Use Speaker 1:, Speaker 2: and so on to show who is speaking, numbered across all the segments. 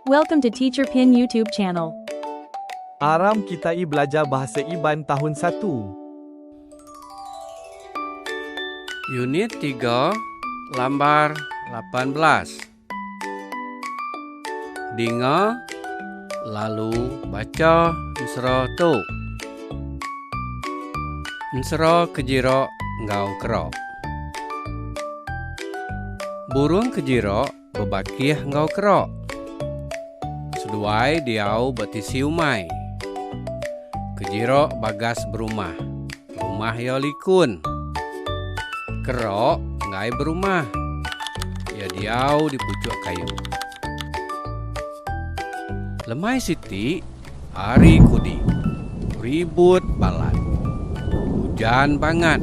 Speaker 1: Welcome to Teacher Pin YouTube channel.
Speaker 2: Aram kitai belajar Bahasa Iban Tahun satu.
Speaker 3: Unit tiga lambar 18. Dinga lalu bacha ensera tu. Ensera Kejira enggau Kera. Burung Kejira bebakih enggau kera. Seduai diau ba tisi umai. Kejira bagas berumah. Rumah iya likun. Kera enggai berumah. Iya diau di puchuk kayu. Lemai siti, hari kudi. Ribut balat. Ujan bangat.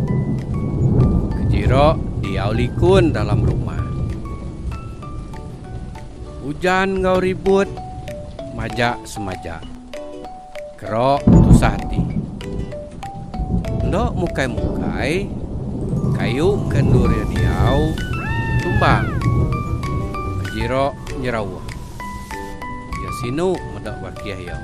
Speaker 3: Kejira diau likun dalam rumah. Ujan enggau ribut majak semajak. Kera tusah ati. Enda mukai-mukai, kayu ke endur iya diau tumbang. Kejira nyerauh. Iya sinu meda bakih iya.